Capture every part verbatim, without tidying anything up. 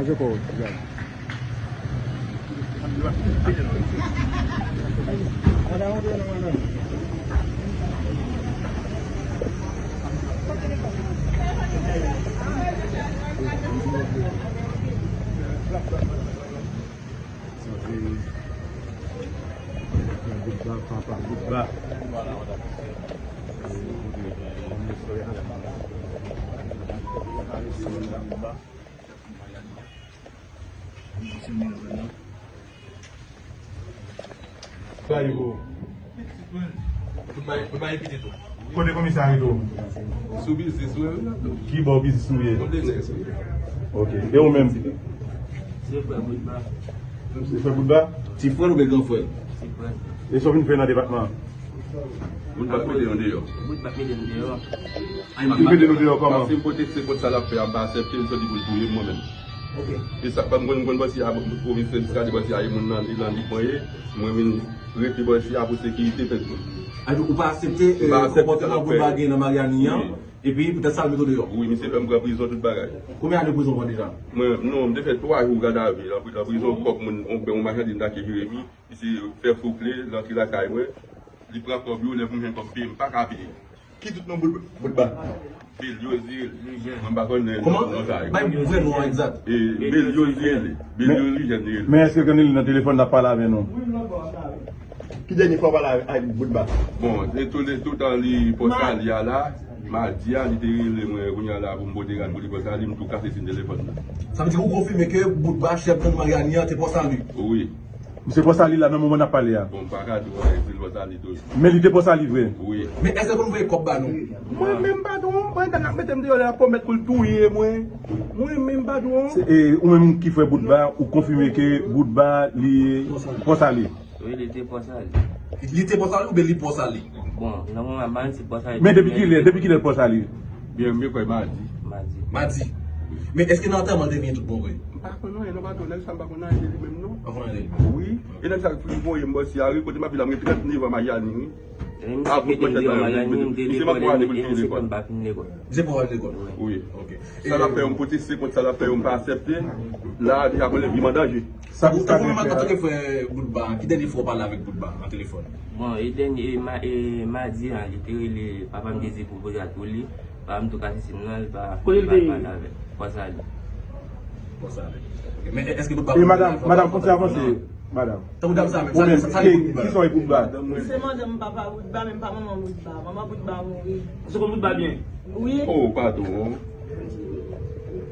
Ankò, gad. Bout ba, papa, bout ba. Kote komisè a rete w? Sou biznis mwen wi. Ki bò biznis ou ye? Mwen te nèg wi. Ok. E ou menm? Se frè Boutba. Se frè Boutba? Ti frè l oubyen gran frè l? Ti frè l. E sa w vin fè nan depatman an? Moun pa mete nou deyò. Boutba mete nou deyò. Li mete nou deyò kòman? Paske m pote se kont sa l ap fè a, m pa aksepte, m santi pou l touye m mwen menm. Ok. E sa k pa m konn, m konn bò isi a, komisè jiska de bò isi a, e moun nan, li nan lit mwen ye, mwen vin rete bò isi a pou sekirite tèt mwen. Ou pa aksepte konpòtman Boutba gen nan Maryani an, epi poutèt sa l mete w deyò? Wi, misye fè m pran prizon tout bagay. Konbyen ane prizon w pran deja? Mwen, non, m te fè twa jou gadavi nan pri-, nan prizon, kòb moun, on, on machandiz m t achte Jeremi, misye fè souple, l antre lakay mwen, li pran kòb yo, lè pou m jwenn kòb peye, m pa ka peye. Ki tout non Bout-, Boutba? Belyoz li rele. Mwen pa konn non sa yo. Bay vrè non an egzak. E, Belyoz li rele. Belyoz li jèn li rele. Men èske Granil nan telefòn l ap pale avè nou? Ki dènye fwa w pale avèk Boutba? Bon, se tou le, toutan li Pòsali a la, madi a, li te rele mwen, kounye a la, pou m pote rad pou li Pòsali, m tou kase sin telefòn nan. Sa vle di ou konfime ke Boutba, chèf gang Maryani an, te Pòsali? Wi. Misye Pòsali la nan moman n ap pale a. Bon, m pa ka di w si l Pòsali tou. Men li te Pòsali vre? Wi. Men èske l konn voye kòb ba nou? Mwen menm patwon, mwen ta n ap mete m deyò lè y ap pwomèt pou l touye mwen. Mwen menm patwon. Se, e, ou menm ki frè Boutba, ou konfime ke Boutba li Pòsali? Wi, li te Pòsali. Li te Pòsali oubyen li Pòsali? Bon, nan moman m pa konn si Pòsali. Men depi kilè, depi kilè l Pòsali? Byen, m kwè madi. Madi. Madi. Men èske nan antèman l te vini tout bon vre? M pa konn anyen non patwon, nèg sa m pa konn anyen de li menm non. Pa konn anyen de li menm? Wi. E nèg sa ki voye m bò isi a wi, kote m ap viv la, m gen trannèf an Maryani wi. Misye pa pran ane pou l fin lekòl. Misye pa pran lekòl. Wi. Ok. Sa l ap fè yo, m pote se kont sa l ap fè yo, m pa aksepte. La, deja konnen vi m an danje. Sa, sa gen fè. Antanke frè Boutba, ki dènye fwa w pale avèk Boutba nan telefòn? Bon, e dènye, e ma-, e madi a, li te rele papa m te di pou poze ak pou li. Papa m tou kase sin nan, li pa, li pa pale avè l. Pòsali. Pòsali. Ok. Men èske Boutba... E madanm, madanm, konn se avanse, madanm. Tankou dam sa menm, sa, sa, sa li Boutba? Ki sa w e Boutba? Se madanm papa Boutba, men m pa manman Boutba. Manman Boutba mouri. Ou se konn Boutba byen? Wi. Oh, padon.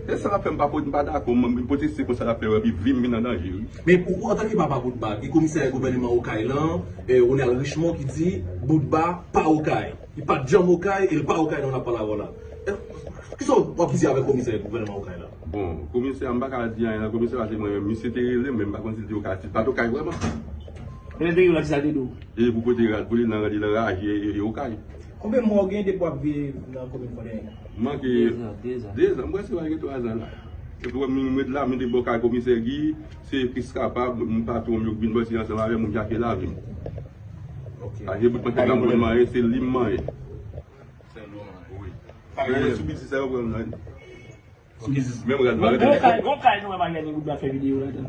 E sa k ap fè m pa pot-, m pa dakò, m, m pote se konsa l ap fè yo, epi vi m vin an danje, wi. Men ou, ou antanke papa Boutba, gen komisè gouvènman Okay lan, eh, Ronald Richemond ki di Boutba pa Okay. Li pa t janm Okay, e l pa Okay non, n ap pale avè w la. Eh, kisa w ap di avèk komisè gouvènman Okay la? Bon, komisè a, m pa ka di anyen nan komisè, paske mwen menm, misye te rele m, men m pa konn si l te Okay, si l pa t Okay vrèman. Men lè l te rele w la, kisa l te di w? E pou pote rad pou li nan, li nan raje e, e Okay. Konbyen mwa w gen depi w ap viv nan komin Fondèyè? M manke dezan, dezan. Dezan, m prèske pral gen twazan la. Epi wè m, m ret la, m te bò kay komisè Guy, se plis kapab, m patwon m yo k vin bò isi ansanm avè m, m jake lavi m. Ok. Paske bout mwen te nan mwen manyen, se li m manyen. Sèl ou manyen. Wi. Sou biznis sa yo pran m nan. Menm rad mwen. Gon kay, gon kay nou wè Maryani Boutba fè videyo ladan.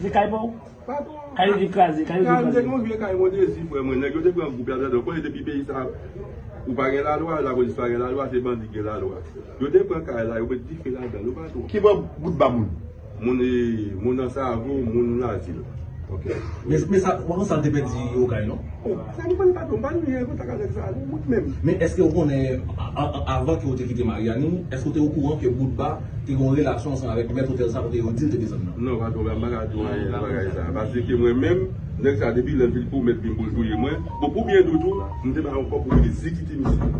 Se kay pa w? Patwon. Kay yo te kraze, kay yo te kraze. Kay m te gon vye kay Mondezi, frè mwen. Nèg yo te pran gwoup la ladan. Konnen depi peyi sa, ou pa gen lalwa, lapolis pa gen lalwa, se bandi ki gen lalwa. Yo te pran kay la, yo met dife ladan l, ou patwon. Ki bò Boutba moun? Moun, e, moun Ansavo, moun Lazil. Ok. Men, men sa, ou pa konn sa l te pèdi Okay non? Oh, sa m konnen patwon, m pa janm gen kontak ak nèg sa non, bout menm. Men èske ou konnen, a, a, avan ke ou te kite Maryani, èske ou te okouran ke Boutba te gen yon relasyon ansanm avèk mèt otèl sa kote yo di l te desann nan? Non, patwon, m pa ka di w anyen nan bagay sa. Paske mwen menm, nèg sa depi lè l fin pwomèt vin pou l touye mwen, bon, pou byen di w tou, m te bay yon kòb pou li, li kite misye.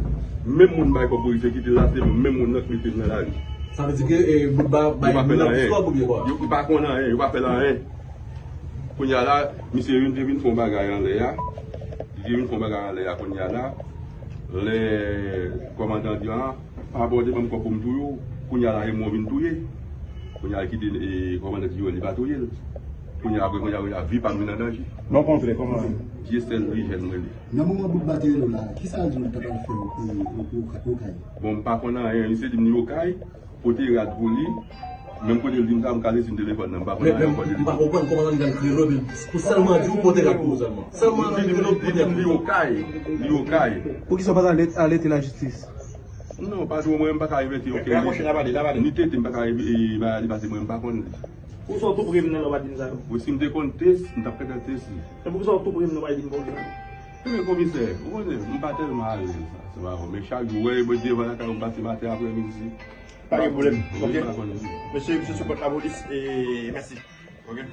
Menm moun bay kòb pou li, se kite l la, se menm moun nan ki mete m nan lari. Sa vle di ke, eh, Boutba bay moun nan plis kòb oubyen kwa? Yo pa konn anyen, yo pa fè l anyen. Kounye a la, misye vin, te vin fè yon bagay anlè a. Li te vin fè yon bagay anlè a kounye a la. Lè kòmandan di an, pa bò te ban m kòb pou m touye w. Kounye a la, e mwen w vin touye. Kounye a, li kite, e, kòmandan di yo, li pa touye l. Kounye a, apre, kounye a, kounye a, vi pa m vin an danje. Non, kontrè, kòman? Dyesèl Lijèn mwen li. Nan moman Boutba te rele w la, kisa l di w l ta pral fè, e, Okay? Bon, m pa konn anyen, misye di m li Okay, pote rad pou li. Menm kote l di m sa, m ka sezi telefòn nan, m pa konn anyen kote li. M pa konprann kòman sa m gen kreye l, pou sèlman di w pote kat pou ou sèlman. Sèlman li di m, li di m li okay, li okay. Poukisa w pa t ale, alète lajistis? Non, patwon mwen, m pa ka envèti okenn. Ni tete, m pa ka e, e, ba li pase mwen, m pa konn li. Pou sa w tou pre m nan lè w pa di m sa yo? Wi, si m te konn Tesi, m t ap fè Tesi. E poukisa w tou pre m nan w pa di m konn sa? Ebyen, komisè, ou konnen, m pa tèlman alèz sa, se pa vre. Men chak jou, wè, mwen devan lakay ou, m pase maten, aprèmidi. Pa gen pwoblèm, ok? Mesye, misye sou pòt lapolis, e mèsi. Ok?